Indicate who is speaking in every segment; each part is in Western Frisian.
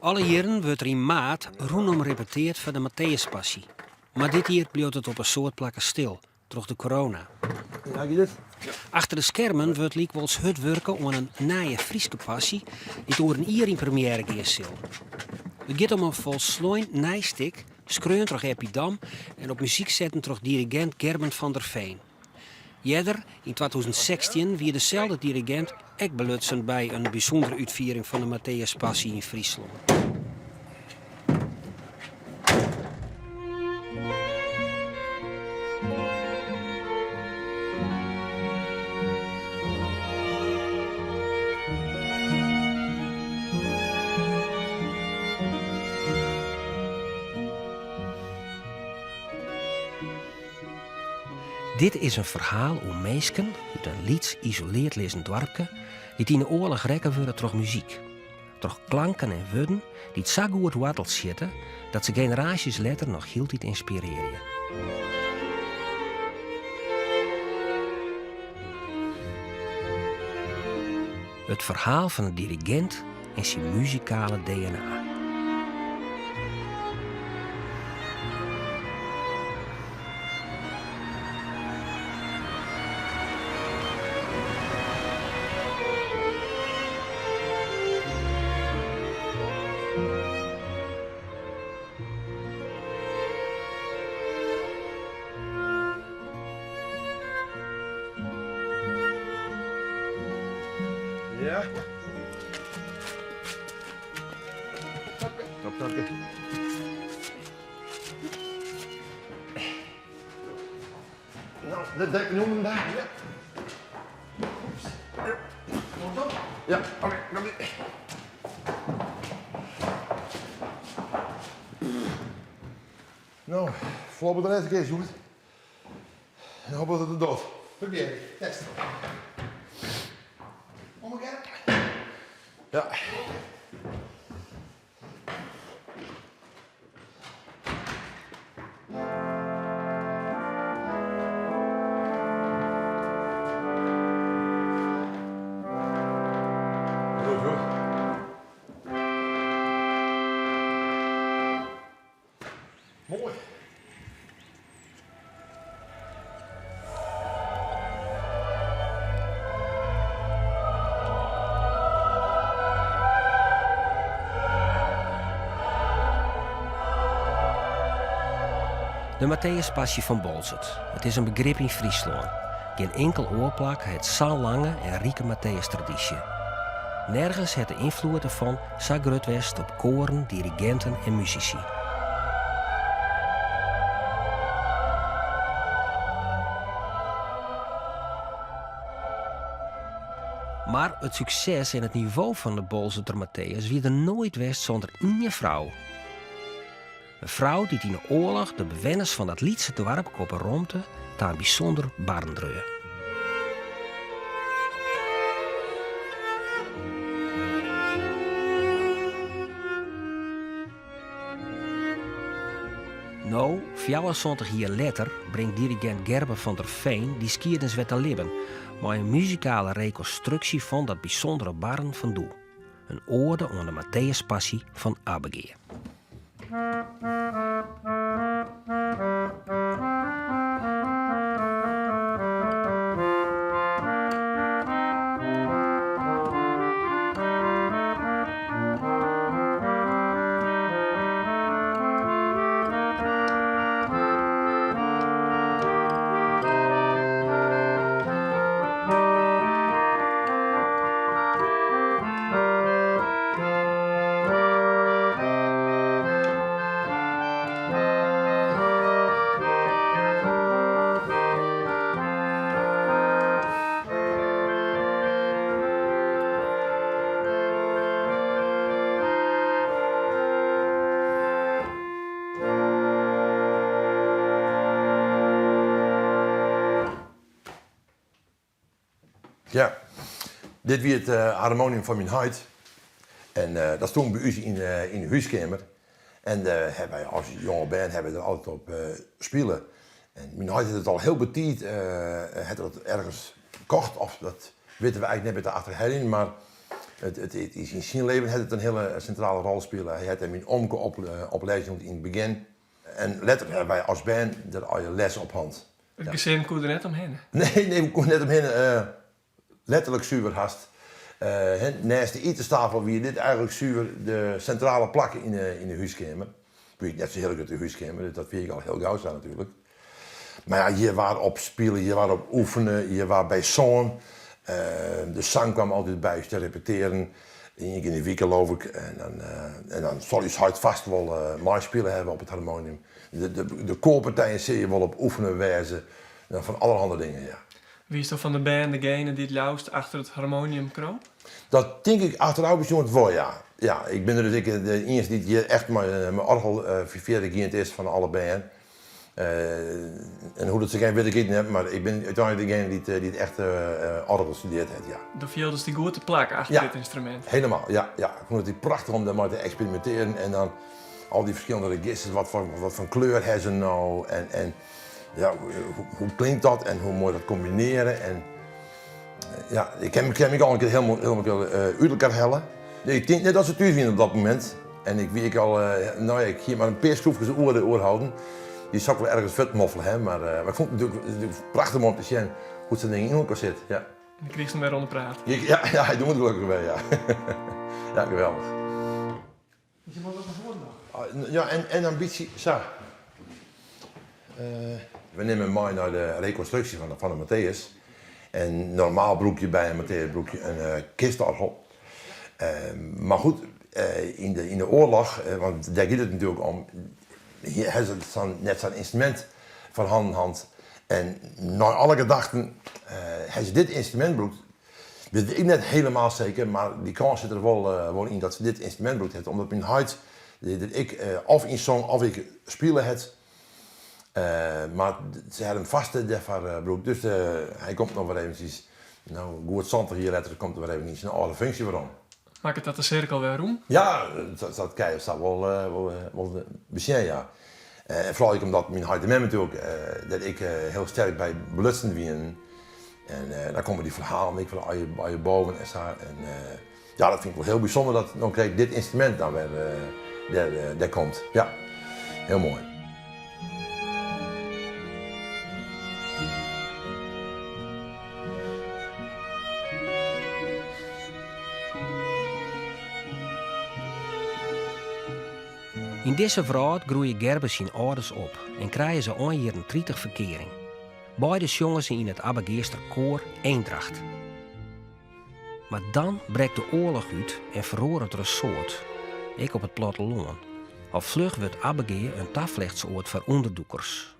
Speaker 1: Alle jierren wurdt der yn maart rûnom repeteard foar de Matthäuspassy. Mar dit jier bliuwt it op in soad plakken stil troch de corona. Achter de skermen wurdt lykwols hurd wurke oan in nije Fryske passy dy't oer in jier yn premjêre gean sil. It giet om in folslein nij stik, skreaun troch Eppie Dam en op muzyk setten troch dirigint Gerben van der Veen. Earder, yn 2016, wie deselde dirigint ek belutsen by in bysûndere útfiering fan de Matthäuspassy yn Fryslân. Dit is in ferhaal oer minsken út in lyts isoleard lizzend doarpke dy't yn 'e oarloch rekke wurde troch muzyk. Troch klanken en wurden dy't sa goed woartels sjitte dat se generaasjes letter noch hieltyd ynspirearje. It ferhaal fan in dirigint en syn muzikale DNA.
Speaker 2: Ja. Top, dank je. Nou, de dek noemen daar. Ja. Ja, oké, kom hier. Nou, voorlopig de laatste keer, Sjoerd. En hoop dat het het doet. Probeer, test. Om elkaar. Ja. Moai.
Speaker 1: De Matthäuspassy fan Boalsert. It is in begrip yn Fryslân. Gjin inkel oar plak hat sa'n lange en rike Matthäustradysje. Nergens hat de ynfloed derfan sa grut west op koaren, diriginten en musisy. Mar it sukses en it nivo fan de Boalserter Matthäus wie der noait west sûnder ien frou. In frou dy't yn 'e oarloch de bewenners fan dat lytse doarpke op 'e romte ta in bysûnder barren dreau. No, 74 jier letter, bringt dirigint Gerben van der Veen dy skiednis wer ta libben mei in muzikale rekonstruksje fan dat bysûndere barren fan doe. In oade oan de Matthäuspassy fan Abbegea.
Speaker 2: Ja, dit wie it harmonium fan myn heit. En dat stûn by ús yn de húskeamer. En hawwe wy as jonge bern hawwe der altyd op spile. En myn heit hat it al hiel betiid hat er dat ergens kocht, of dat witte we eigentlik net mear te achterheljen, mar. It is yn syn leven hat it in hiele sintrale rol spile. Hy hat myn omke op les jûn yn it begjin. En letter hawwe wy as bern der allegear les op hân.
Speaker 3: It gesin koe der net omhinne?
Speaker 2: Nee, nee, we koene net omhinne. Letterlik suver hast. Neist de itenstafel wie dit eigenlik suver de sintrale plak yn de húskeamer. Wie net sa'n hiele grutte húskeamer, dus dat wie ek al hiel gau sa natuerlik. Mar ja, hjir waard op spile, hjir waard op oefene, hjir waard by songen. De sang kwam altyd by ús te repetearen, ien kear yn de wike leau ik. En dan sil ús heit fêst wol meispile hawwe op it harmonium. De koarpartijen sille hjir wol op oefene wêze, fan allerhande dingen, ja.
Speaker 3: Wiesto fan de bern degene dy't leafst achter it harmonium kroop?
Speaker 2: Dat tink ik achterôf besjoen wol, ja. Ja, ik bin der dus ek de iennichste dy't hjir echt mei oargel fierder gien is fan alle bern. En hoe't dat sa gien wit ik ek net, mar ik bin úteinlik degene dy't echt oargel studearre hat, ja.
Speaker 3: Do fieldest dy goed te plak achter dit ynstrumint?
Speaker 2: Ja, helemaal, ja, ja. Ik fûn it prachtich om dêrmei te eksperimintearjen en dan al dy ferskillende registers, wat foar kleur ha se no en ja, hoe klinkt dat en hoe moat dat kombinearje en ja, ik kin my al in kear hielendal út elkoar helle. Ik tink net dat se thús wiene op dat momint en ik wie ek al, no ja, ik hie mar in pear skroefkes oerholden. Dy sil ik wol ergens fuortmoffele ha, mar ik fûn it natuerlik prachtich om te sjen hoe't sa'n ding yn elkoar sit, ja.
Speaker 3: En dan krigest him wer oan de praat.
Speaker 2: Ja, ja, hy docht it gelokkich wer, ja. Ja, geweldich.
Speaker 3: Is der wol wat nei foaren noch?
Speaker 2: Ja, en ambysje, sa. We nimme him mei nei de rekonstruksje fan de Matthäus. En normaal brûk je by in Matthäus brûk je in kistoargel. Mar goed, yn de, yn de oarloch, want dêr giet it natuerlik om, ha se net sa'n ynstrumint foar hannen hân. En nei alle gedachten ha se dit ynstrumint brûkt. Wit ik net helemaal seker, mar dy kâns sit der wol wol yn dat se dit ynstrumint brûkt hat, omdat myn heit der ek of yn song of ek spile hat. Mar se ha him fêst dêrfoar brûkt, dus hy komt noch wer eventsjes, no goed 70 jier letter, komt er wer even yn syn âlde funksje werom.
Speaker 3: Makket dat de sirkel wer rûn?
Speaker 2: Ja, dat kin je sa wol wol besjen, ja. En foaral ek omdat myn heit en mem natuerlik dêr ek hiel sterk by belutsen wienen. En dan komme dy ferhalen ek wer allegear boven en sa. En ja, dat fyn ik wol hiel bysûnder dat no krekt dit ynstrumint dan wer dêr komt. Ja, hiel moai.
Speaker 1: Yn dizze wrâld groeie Gerben syn âlders op en krije se ein jierren 30 ferkearing. Beide sjonge se yn it Abbegeaster koar Eendracht. Mar dan brekt de oarloch út en feroaret der in soad, ek op it plattelân. Al fluch wurdt Abbegea in taflechtsoard foar ûnderdûkers.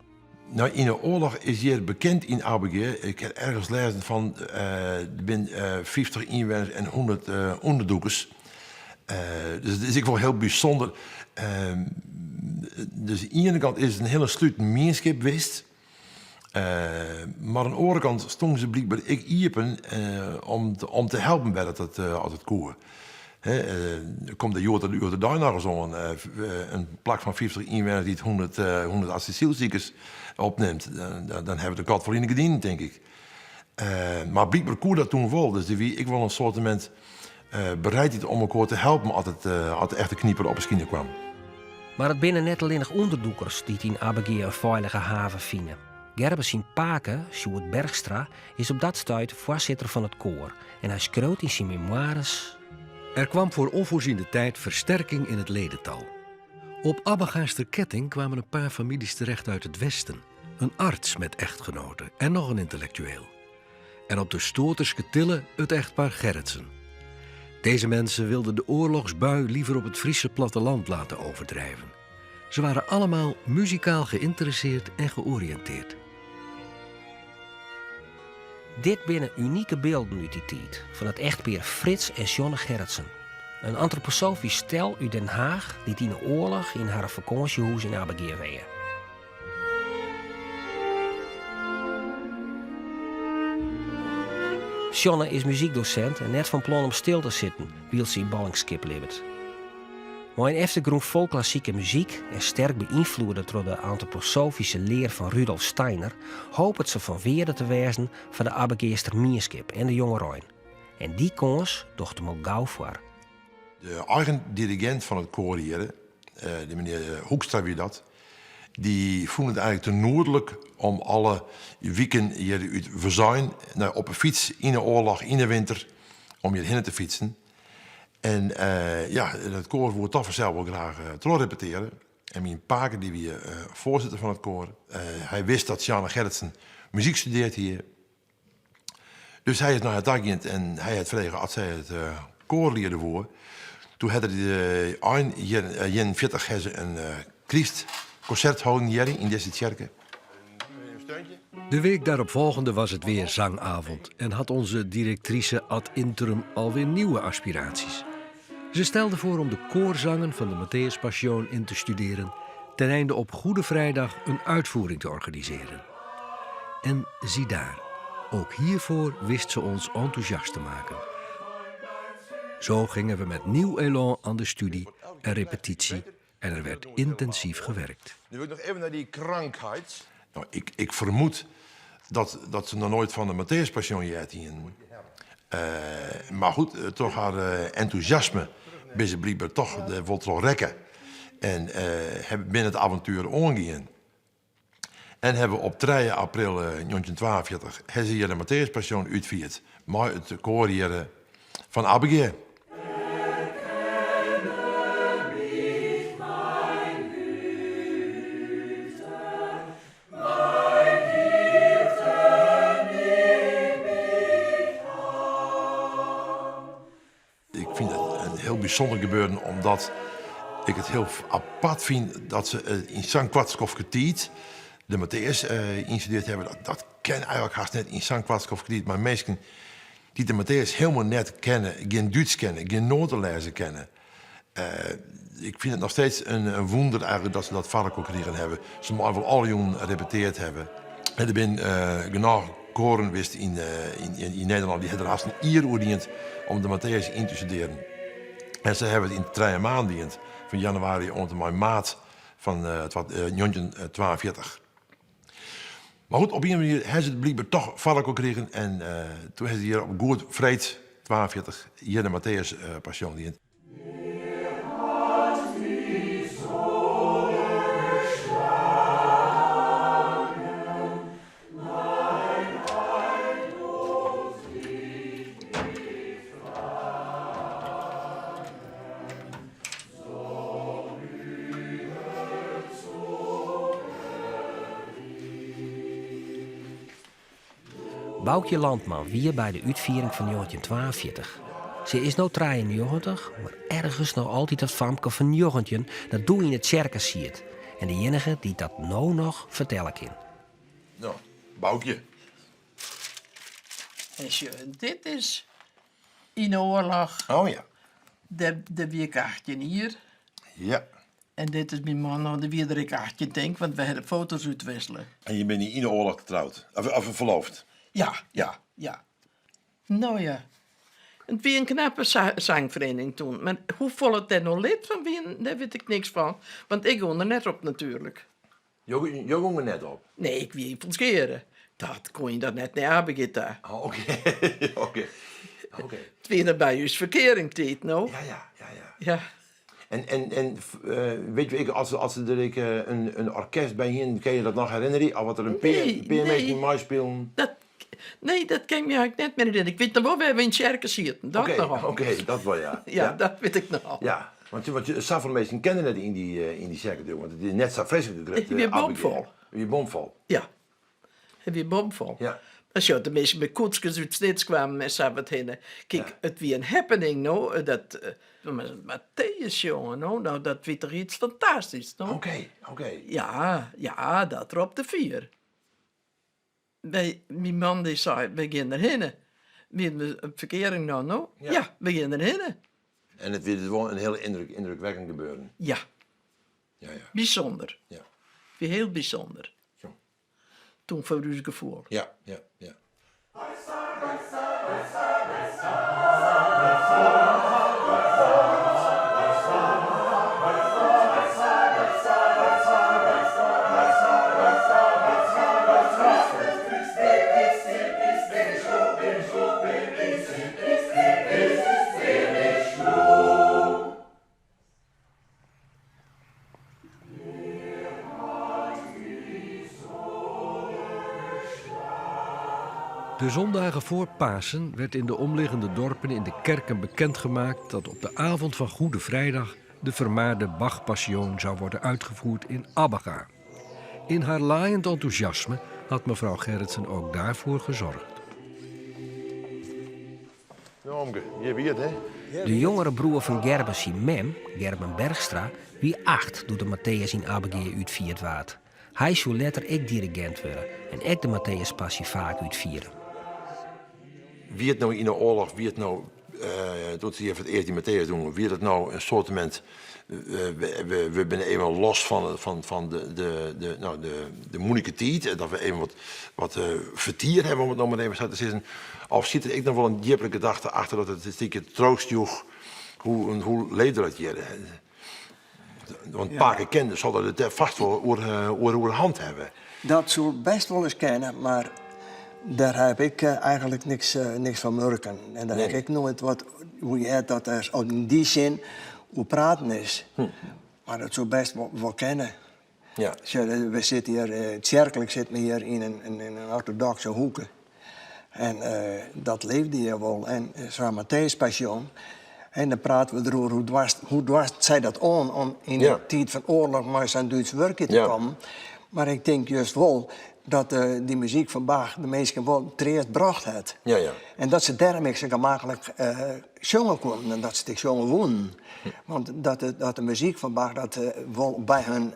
Speaker 2: No, yn de oarloch is hjir bekend yn Abbegea, ik ha ergens lêzen fan der binne 50 ynwenners en 100 ûnderdûkers. Dus it is ek wol hiel bysûnder. Dus oan de iene kant is it in hiele sluten mienskip west. Mar oan de oare kant stonden se blykber ek iepen om te helpen wêr't it as it koe. Komt der hjoed-de-dei noch ris oan in plak fan 50 ynwenners dy't 100 asylsikers opnimt, dan hawwe we de kat wol yn de gerdinen, tink ik. Mar blykber koe dat toen wol, dus der wie ek wol in soartemint bereidheid om elkoar te helpen as it as de echte kniper op 'e skine kwam.
Speaker 1: Mar it binne net allinnich ûnderdûkers dy't yn Abbegea in feilige haven fine. Gerben syn pake, Sjoerd Bergstra, is op dat stuit foarsitter fan it koar en hy skriuwt yn syn memoires.
Speaker 4: Er kwam voor onvoorziene tijd versterking in het ledental. Op Abbegaster Ketting kwamen een paar families terecht uit het westen. Een arts met echtgenote en nog een intellectueel. En op de Stoterske Tille het echtpaar Gerritsen. Deze mensen wilden de oorlogsbui liever op het Friese platteland laten overdrijven. Ze waren allemaal muzikaal geïnteresseerd en georiënteerd.
Speaker 1: Dit binne unike bylden út dy tiid fan it echtpear Frits en Sjonne Gerritsen. In antroposofysk stel út Den Haach dy't yn 'e oarloch yn harren fakânsjehûs yn Abbegea wenne. Sjonne is muzykdosint en net fan plan om stil te sitten wylst se yn ballingskip libbet. Mei in eftergrûn fol klassike muzyk en sterk beynfloede troch de antroposofyske lear fan Rudolf Steiner hopet se fan wearde te wêzen foar de Abbegeaster mienskip en de jongerein. En dy kâns docht him al gau foar.
Speaker 2: De eigen dirigint fan it koar hjir, de menear Hoekstra wie dat, dy fûn it eigentlik te nuodlik om alle wiken hjir út Wezein nei op 'e fyts yn 'e oarloch yn 'e winter om hjir hinne te fytsen. En ja, it koar woe toch fansels wol graach trochrepeteare. En myn pake dy wie foarsitter fan it koar. Hy wist dat Sjane Gerritsen muzyk studeard hie. Dus hy is nei har ta gien en hy hat frege oft sy it koar liede woe. Doe hat er ein jierren 41 ha se in krystkonsert holden hjir yn dizze tsjerke.
Speaker 4: De week daaropvolgende was het weer zangavond en had onze directrice ad interim alweer nieuwe aspiraties. Ze stelde voor om de koorzangen van de Matthäus Passion in te studeren, ten einde op Goede Vrijdag een uitvoering te organiseren. En zie daar, ook hiervoor wist ze ons enthousiast te maken. Zo gingen we met nieuw elan aan de studie en repetitie en er werd intensief gewerkt.
Speaker 2: Nu wil ik nog even naar die krankheid. Nou, ik vermoed dat ze nog nooit van de Matthäus Passion heard hienen. Maar goed, troch har enthousiasme binne se blykber toch der wol troch rekke. En binne it avontuer oangien. En hawwe op 3 april 1942 ha se hjir de Matthäus Passion útfierd mei it koar hjir fan Abbegea. Ik fyn it in hiel bysûnder gebeuren omdat ik it hiel apart fyn dat se yn sa'n koart skoftke tiid de Matthäus ynstudeard hawwe. Dat kin eigentlik hast net yn sa'n koart skoftke tiid mei minsken dy't de Matthäus hielendal net kenne, gjin Dútsk kenne, gjin noaten lêze kinne. Ik fyn it noch steeds in wûnder eigentlik dat se dat foar elkoar krigen hawwe. Se meie wol alle jûnen repeteard hawwe. En der binne genôch koaren west yn Nederlân dy ha der hast in jier oer dien om de Matthäus yn te studearjen. En se hawwe it yn 3 maanden dien, fan januari oant en mei maart fan 1942. Mar goed, op ien manier ha se it blykber toch foar elkoar krigen en doe ha se hjir op Goed Freed 42 hjir de Matthäus Passion dien.
Speaker 1: Boukje Landman wie by de útfiering fan 1942. Se is no 93, mar ergens noch altyd dat famke fan 19 dat doe yn 'e tsjerke siet en de iennige dy't dat no noch fertelle kin.
Speaker 2: No, Boukje.
Speaker 5: En sjoch, dit is yn de oarloch.
Speaker 2: Oh ja.
Speaker 5: Dêr wie ik 18 jier.
Speaker 2: Ja.
Speaker 5: En dit is myn man, no, dy wie der ek 18 tink, want we hawwe foto's útwissele.
Speaker 2: En je binne yn de oarloch troud, of ferloofd?
Speaker 5: Ja, ja, ja. No ja, it wie in knappe sangferiening toen, mar hoefolle it dêr no lid fan wienen, dêr wit ik niks fan, want ik gong der net op natuerlik.
Speaker 2: Jo gongen net op?
Speaker 5: Nee, ik wie yn Folsgeare. Dat kon je dat net nei Abbegea ta.
Speaker 2: Oh, oké. Oké. Oké.
Speaker 5: It wie noch by ús ferkearingtiid, no.
Speaker 2: Ja, ja, ja, ja.
Speaker 5: Ja.
Speaker 2: En weet je ek, as se der ek in orkest by hienen, kin je dat noch herinnerje? Of wat der in pear minsken meispilen?
Speaker 5: Dat, nee, dat kin ik my eigentlik net mear herinnerje. Ik wit noch wol wêr't we yn tsjerke sieten, dat noch.
Speaker 2: Oké, oké, dat wol, ja.
Speaker 5: Ja, dat wit ik noch.
Speaker 2: Ja, want safolle minsken kenne net yn dy tsjerke, want it is net sa freeslik grut.
Speaker 5: It wie bomfol.
Speaker 2: It wie bomfol.
Speaker 5: Ja, it wie bomfol.
Speaker 2: Ja.
Speaker 5: En sjoch, de minsken mei koetskes út Snits kwamen en sa wat hinne. Kyk, it wie in happening, no, dat Matthäus sjonge, no, no, dat wie toch iets fantastysk, no?
Speaker 2: Oké, oké.
Speaker 5: Ja, ja, dat ropt de fier. Wy, myn man dy sei, wy gean derhinne. Wienen we op ferkearing dan, no? Ja, we gean derhinne.
Speaker 2: En it wie dus wol in hiel yndrukwekkend gebeuren.
Speaker 5: Ja.
Speaker 2: Ja, ja.
Speaker 5: Bysûnder.
Speaker 2: Ja.
Speaker 5: It wie hiel bysûnder.
Speaker 2: Zo.
Speaker 5: Toen foar ús gefoel.
Speaker 2: Ja, ja, ja.
Speaker 4: De zondagen voor Pasen werd in de omliggende dorpen in de kerken bekendgemaakt dat op de avond van Goede Vrijdag de vermaarde Bach-passion zou worden uitgevoerd in Abbega. In haar laaiend enthousiasme had mevrouw Gerritsen ook daarvoor gezorgd.
Speaker 2: Nou, omke, je wie it, hè?
Speaker 1: De jongere broer fan Gerben syn mem, Gerben Bergstra, wie acht doe't de Matthäus yn Abbegea útfierd waard. Hy soe letter ek dirigint wurde en ek de Matthäus-passy faak útfiere.
Speaker 2: Wie it no yn de oarloch, wie it no doe't se hjir foar it earst dy Matthäus doen, wie dat no in soartemint, we, we binne even los fan, fan, fan de, de, de, no, de, de moeilijke tiid, dat we even wat, wat fertier hawwe, om it no mar even sa te sizzen. Of sit der ek noch wol in djippere gedachte achter dat it in stikje troost joech, hoe, hoe leefde dat hjir? Want pake kende sil dat it fêst wol oer, oer, oer hân hawwe.
Speaker 6: Dat soe bêst wolris kinne, mar dêr ha ik eigenlik niks, niks fan murken. En dêr ha ik noait wat oer heard dat der yn dy sin oer praten is. Mar dat soe bêst wol, wol kinne.
Speaker 2: Ja.
Speaker 6: We sitte hjir, tsjerklik sitte we hjir yn in, in, in ortodokse hoeke. En dat leefde hjir wol. En sa'n Matthäus Passion. En dan prate we deroer hoe doarst, hoe doarst sy dat oan om yn de tiid fan oarloch mei sa'n Dúts wurkje te kommen. Mar ik tink just wol dat dy muzyk fan Bach de minsken wol treast brocht hat.
Speaker 2: Ja, ja.
Speaker 6: En dat se dêrom ek sa gemaklik sjonge koenen en dat se it ek sjonge woenen. Want dat de, dat de muzyk fan Bach dat wol by hun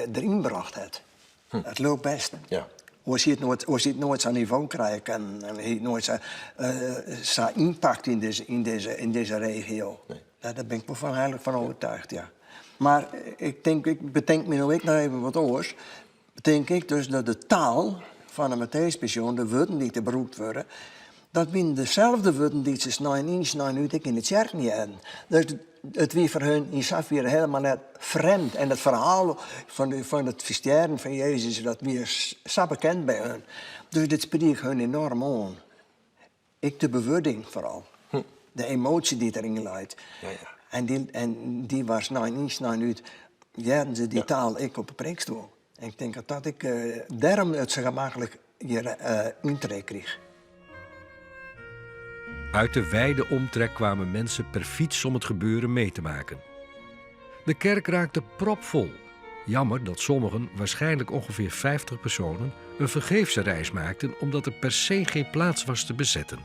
Speaker 6: deryn brocht hat. Dat leau ik bêst.
Speaker 2: Ja.
Speaker 6: Oars hie it noait, oars hie it noait sa'n nivo krije kinnen en hie it noait sa, sa ympakt yn dizze, yn dizze, yn dizze regio.
Speaker 2: Nee.
Speaker 6: Dêr bin ik wol fan heilich fan oertuigd, ja. Mar ik tink, ik betink my no ek noch even wat oars. Betink ik dus dat de taal fan de Matthäus Passion, de wurden dy't der brûkt wurde, dat wienen deselde wurden dy't se snein yn, snein út ek yn de tsjerken hearden. Dus it wie foar hun yn safier helemaal net frjemd. En it ferhaal fan, de, fan it ferstjerren fan Jezus, dat wie sa bekend by hun. Dus dit spriek hun enorm oan. Ek de bewurding foaral. De emoasje dy't deryn leit.
Speaker 2: Ja, ja.
Speaker 6: En dy, en dy was snein yn, snein út, hearden se dy taal ek op de preekstoel. En ik tink dat dat ek dêrom it sa gemaklik hjir yntrek krige.
Speaker 4: Uit de wijde omtrek kwamen mensen per fiets om het gebeuren mee te maken. De kerk raakte propvol. Jammer dat sommigen, waarschijnlijk ongeveer 50 personen, een vergeefse reis maakten omdat er per se geen plaats was te bezetten.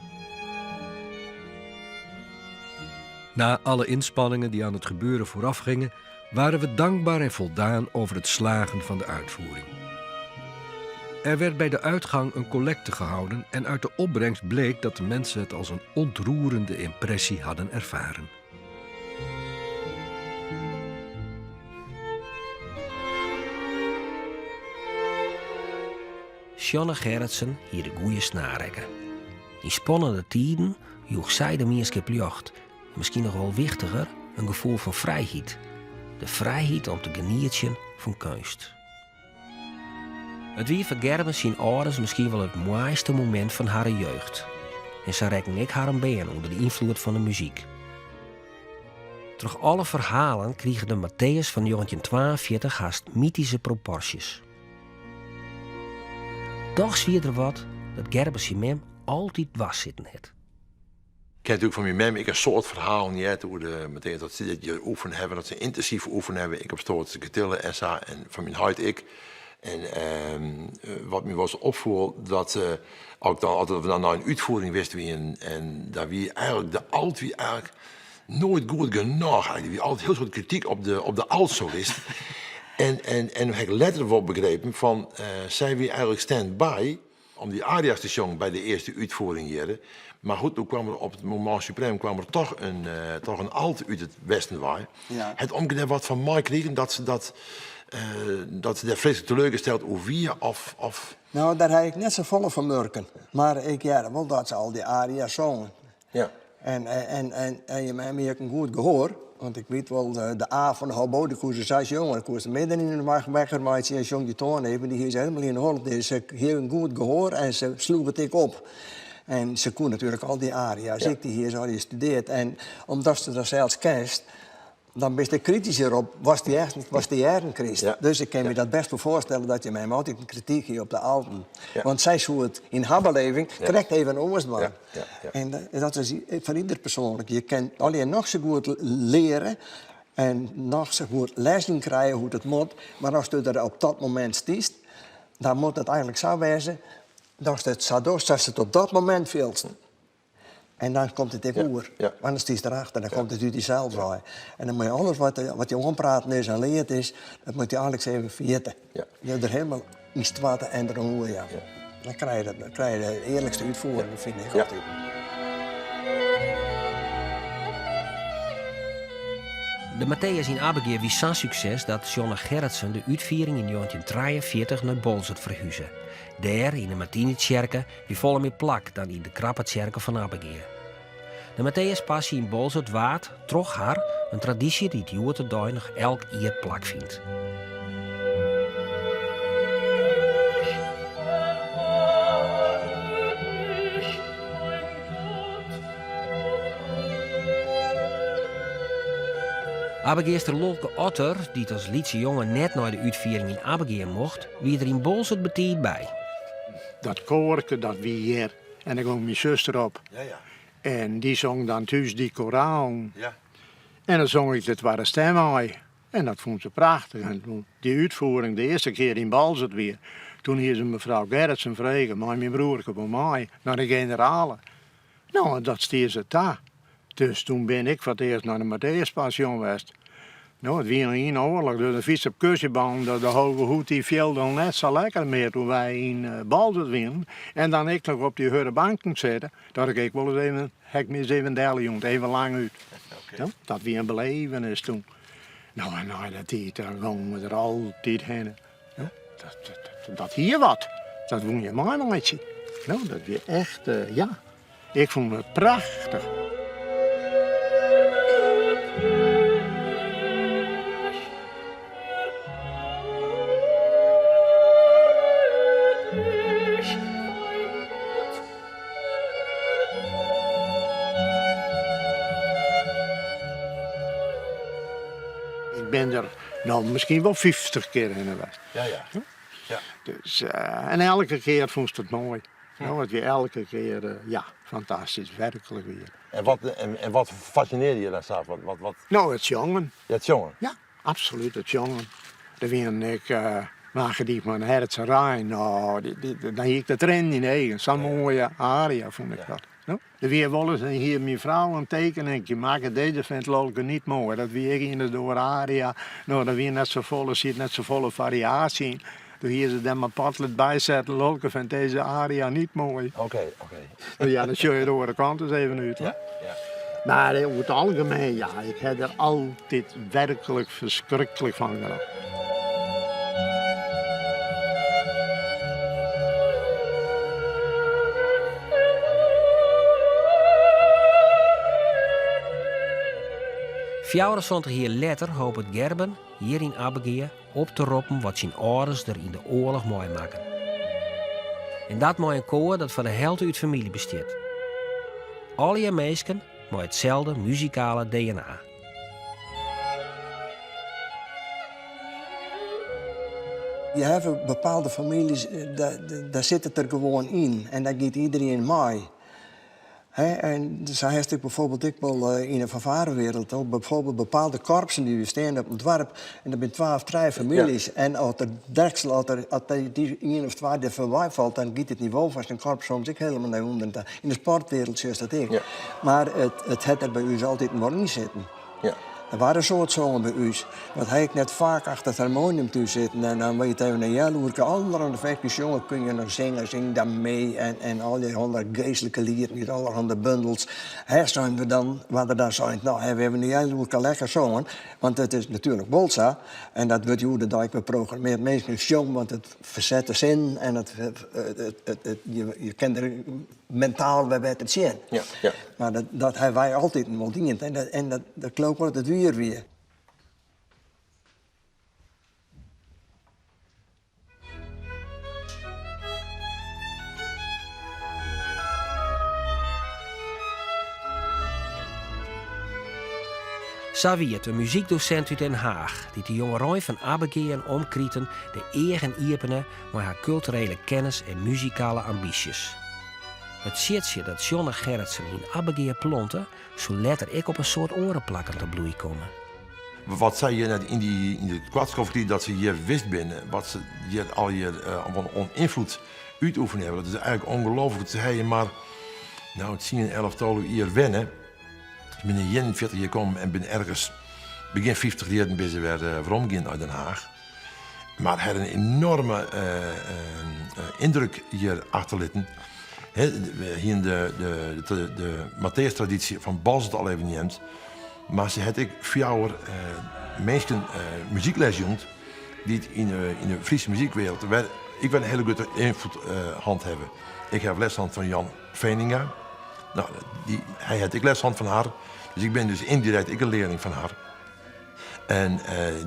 Speaker 4: Na alle inspanningen die aan het gebeuren voorafgingen, waren we dankbaar en voldaan over het slagen van de uitvoering. Er werd bij de uitgang een collecte gehouden en uit de opbrengst bleek dat de mensen het als een ontroerende impressie hadden ervaren.
Speaker 1: Sjanne Gerritsen hie de goede snaarrekker. Yn spannende tiden joech sy de mienskip ljocht. En miskien noch wol wichtiger, in gefoel fan frijheid. De frijheid om te genietsjen fan keunst. It wie foar Gerben syn âlders miskien wol it moaiste momint fan harren jeugd. En sa rekken ek harren bern ûnder de ynfloed fan de muzyk. Troch alle ferhalen krige de Matthäus fan 1942 hast mytyske proporsjes. Dochs wie der wat dat Gerben syn mem altyd dwers sitten hat.
Speaker 2: Ik ha natuerlik fan myn mem ek in soad ferhalen heard oer de Matthäus, dat se dit hjir oefene hawwe, dat se yntinsyf oefene hawwe, ek op stoart Getille en sa, en fan myn heit ek. En wat my wolris opfoel, dat as ik dan, as we dan nei in útfiering west wienen, en daar wie eigenlik de alt wie eigenlik noait goed genôch. Der wie altyd hiel soad krityk op de, op de altsolist. En, en, en ha ik letter wol begrepen fan, sy wie eigenlik stand-by om dy aria's te sjongen by de earste útfiering hjir. Mar goed, doe kwam der op it moment suprême kwam der toch in, toch in alt út it westen wei.
Speaker 6: Ja.
Speaker 2: Hat omke dêr wat fan meikrigen dat se dat, dat se dêr freeslik teleurgesteld oer wie? Of, of?
Speaker 6: No, dêr ha ik net safolle fan murken. Mar ik hearde wol dat se al dy aria's songen.
Speaker 2: Ja.
Speaker 6: En, en, en, en je mem hie ek in goed gehoar. Want ik wit wol, de, de A fan de hobo, dy koe se sa sjonge. Dy koe se midden yn de nacht wekker meitsje en sjong dy toan even. Dy hie se helemaal yn 'e holle. Dus se hie in goed gehoar en se sloech it ek op. En se koe natuerlik al dy aria's ek, dy hie se allegear studearre. En omdatst se dan sels kenst, Dan bist ek kritysker op watst dy echt, watst te hearren krijst.
Speaker 2: Ja.
Speaker 6: Dus ik kin my dat best wol foarstelle dat je mem altyd in krityk hie op de alden.
Speaker 2: Ja.
Speaker 6: Want sy soe it yn har beleving krekt even oars dwaan.
Speaker 2: Ja, ja, ja.
Speaker 6: En dat is foar ieder persoanlik. Je kin allegear noch sa goed leare en noch sa goed les yn krije hoe't it moat, mar ast der op dat momint stiest, dan moat it eigentlik sa wêze datst it sa dochst sa'tst it op dat momint fielst. En dan komt it ek oer.
Speaker 2: Ja.
Speaker 6: Want dan stiest derachter, dan komt it út dysels wei. En dan moat je alles wat, wat je oanpraten is en leard is, dat moat je eigentlik even ferjitte.
Speaker 2: Ja.
Speaker 6: Je der hielendal yn stoarte en der oer jaan.
Speaker 2: Ja.
Speaker 6: Dan krije je, dat, dan krije je de earlikste útfiering, fyn ik
Speaker 2: Ja.
Speaker 6: altyd.
Speaker 1: De Matthäus yn Abbegea wie sa'n sukses dat Sjonne Gerritsen de útfiering yn 1943 nei Boalsert ferhuze. Dêr, yn de Martinitsjerke, wie folle mear plak dan yn de krappe tsjerke fan Abbegea. De Matthäuspassy yn Boalsert waard, troch har, in tradysje dy't hjoed-de-dei noch elk jier plakfynt. Abbegeaster Lolke Otter, dy't as lytse jonge net nei de útfiering yn Abbegea mocht, wie der yn Boalsert betiid by.
Speaker 7: Dat koarke, dat wie hjir. En dêr gong myn suster op.
Speaker 2: Ja, ja.
Speaker 7: En dy song dan thús dy koralen.
Speaker 2: Ja.
Speaker 7: En dan song ik de twadde stim mei. En dat fûn se prachtich. En toen dy útfiering de earste kear yn Boalsert wie, toen hie se mefrou Gerritsen frege, mei myn broerke wol mei nei de generale. No, en dat stie se ta. Dus toen bin ik foar it earst nei de Matthäuspassion west. No, it wie noch yn de oarloch, dus de fyts op kusjebannen, de Hoge Hoed dy fielde al net sa lekker mear toen wy yn Boalsert wienen. En dan ek noch op dy hurde banken sitte, dat ik ek wolris even, ha ik my ris even deljûn, even lang út. No, dat wie in belevenis toen. No, en nei de tiid, dan gongen we der altyd hinne. No, dat, dat, dat hie wat. Dat woene je meimeitsje. No, dat wie echt, ja, ik fûn it prachtich. Ik bin der no miskien wol 50 kear hinne west.
Speaker 2: Ja, ja. ja.
Speaker 7: Dus, en elke kear fûnst it moai. No, it wie elke kear, ja, fantastysk, werklik wier.
Speaker 2: En wat, en wat fascinearde je dan sa? Wat, wat, wat?
Speaker 7: No, it sjongen.
Speaker 2: Ja, it sjongen?
Speaker 7: Ja, absolút, it sjongen. Der wienen ek Wagendief mei in Herz Rein. No, dan hie ik de triennen yn de eagen. Sa'n moaie aria fûn ik dat. No, der wie wolris en hie myn frou in tekeninkje makke, deze vindt Lolke niet mooi. Dat wie ek ien of oare aria. No, der wie net safolle, siet net safolle fariaasje yn. Doe hie se der mar potlead by setten, Lolke vindt deze aria niet mooi.
Speaker 2: Oké, oké.
Speaker 7: Ja, dan sjoch je de oare kant ris even út.
Speaker 2: Ja, ja.
Speaker 7: Mar oer it algemien, ja, ik ha der altyd werklik ferskriklik fan genotten.
Speaker 1: 74 jier letter hopet Gerben, hjir yn Abbegea, op te roppen wat syn âlders der yn de oarloch meimakken. En dat mei in koar dat foar de helte út famylje bestiet. Allegear minsken mei itselde muzikale DNA.
Speaker 6: Je hawwe bepaalde famyljes, dêr sit it der gewoan yn en dêr giet iderien mei. Hè, en sa hast ek bijvoorbeeld ek wol yn de fanfarewereld ook bijvoorbeeld bepaalde korpsen dy't bestean op in doarp en dat binne twa of trije famyljes. En as der deksel, as der, as dy ien of twa der foarby falt, dan giet it nivo fan sa'n korps soms ek hielendal nei ûnderen ta. Yn de sportwereld sjochst dat ek.
Speaker 2: Ja.
Speaker 6: Mar it, it hat der by ús altyd wol yn sitten.
Speaker 2: Ja.
Speaker 6: Der waard in soad songen by ús. Want ha ik net faak achter it harmonium thús sitten en dan wie it even in healoerke allerhande ferskes sjonge, kun je nog zingen, zing dan mee en, en al dy honderd geestlike lieten út allerhande bundels. Hè, seinen we dan, waard der dan sein, no, hawwe we even in healoerke lekker songen. Want it is natuerlik wol sa, en dat wurdt hjoed-de-dei ek wer programmeard, minsken sjonge, want it ferset de sinnen en it, it, it, it, je, je kin der mentaal wer better tsjin.
Speaker 2: Ja, ja.
Speaker 6: Mar dat, dat hawwe wy altyd wol dien. En dat, en dat, dat leau ik wol dat it wier wie.
Speaker 1: Sa wie it in muzykdosint út Den Haach dy't de jongerein fan Abbegea en omkriten de eagen iepene mei har kulturele kennis en muzikale ambysjes. It siedsje dat Sjonne Gerritsen yn Abbegea plante, soe letter ek op in soad oare plakken ta bloei komme.
Speaker 2: Wat sy hjir net yn dy yn de koartskofttiid dat se hjir west binne, wat se hjir allegear oan ynfloed útoefene hawwe, dat is eigentlik ongelooflik. Se hawwe hjir mar no tsien, 11, 12 jier wenne. Se binne yn 41 hjir kommen en binne ergens begjin 50 jierren binne se wer weromgien nei Den Haach. Mar hawwe in enorme yndruk hjir achterlitten. We hiene de, de, de Matthäus-tradysje fan Boalsert al even neamd. Mar se hat ek fjouwer minsken muzykles jûn dy't yn de Fryske muzykwereld wer ek wer in hiele grutte ynfloed hân hawwe. Ik haw les hân fan Jan Veninga. No, dy, hy hat ek les hân fan har. Dus ik bin dus yndirekt ek in learling fan har. En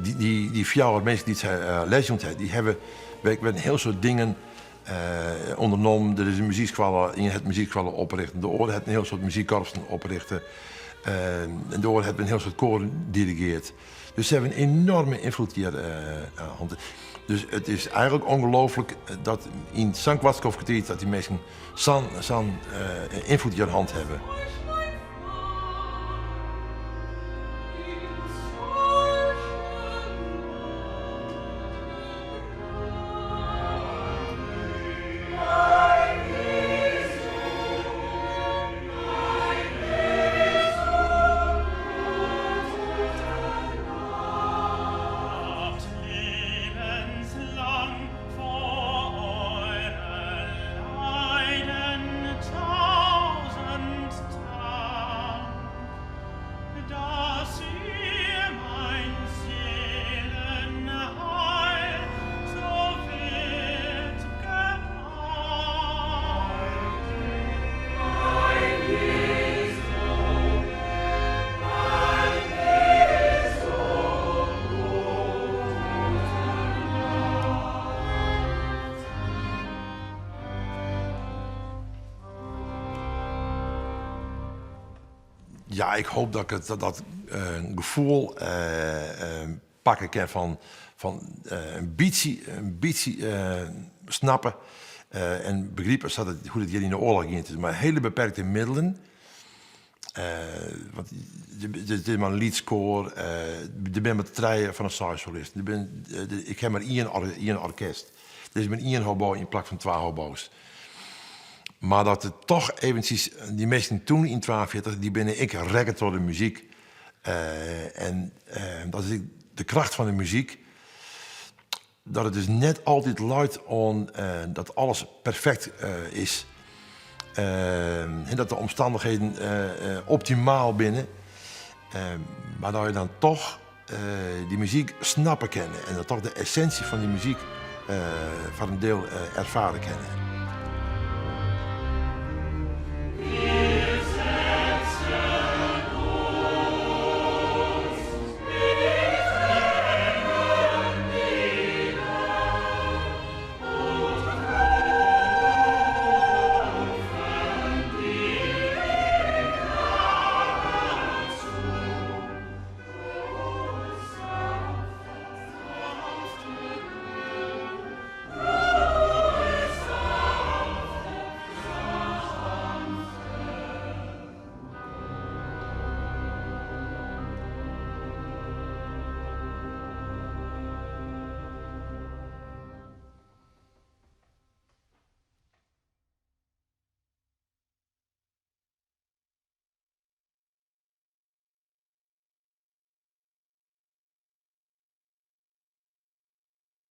Speaker 2: dy, dy, dy fjouwer minsken dy't sy les jûn hat, dy hawwe wer in hiel soad dingen ûndernommen. Der is in muzykskoalle, ien hat muzykskoalle oprjochte, de oare hat in hiel soad muzykkorpsen oprjochte. En de oare hat in hiel soad koaren dirigeard. Dus se hawwe in enorme ynfloed hjir hân. Dus it is eigentlik ongelooflik dat yn sa'n koart skoftke tiid dat dy minsken sa'n sa'n ynfloed hjir hân hawwe. Ja, ik hoop dat ik it, dat gefoel pakke kin fan, fan in bytsje, in bytsje snappe en begripe sa't it, hoe't it hjir yn de oarloch gien is. Mei hiele beperkte middelen. Want it is mar in lyts koar, der binne mar trije fan de seis solisten. Der bin, ik ha mar ien, ien orkest. Der is mar ien hobo yn plak fan twa hobo's. Mar dat it toch eventsjes, dy minsken toen yn 42, dy binne ek rekke troch de muzyk. En dat is ek de kracht fan de muzyk, dat it dus net altyd leit oan dat alles perfekt is. En dat de omstannichheden optimaal binne. Mar dat je dan toch dy muzyk snappe kinne en dat toch de essinsje fan dy muzyk foar in diel erfare kinne.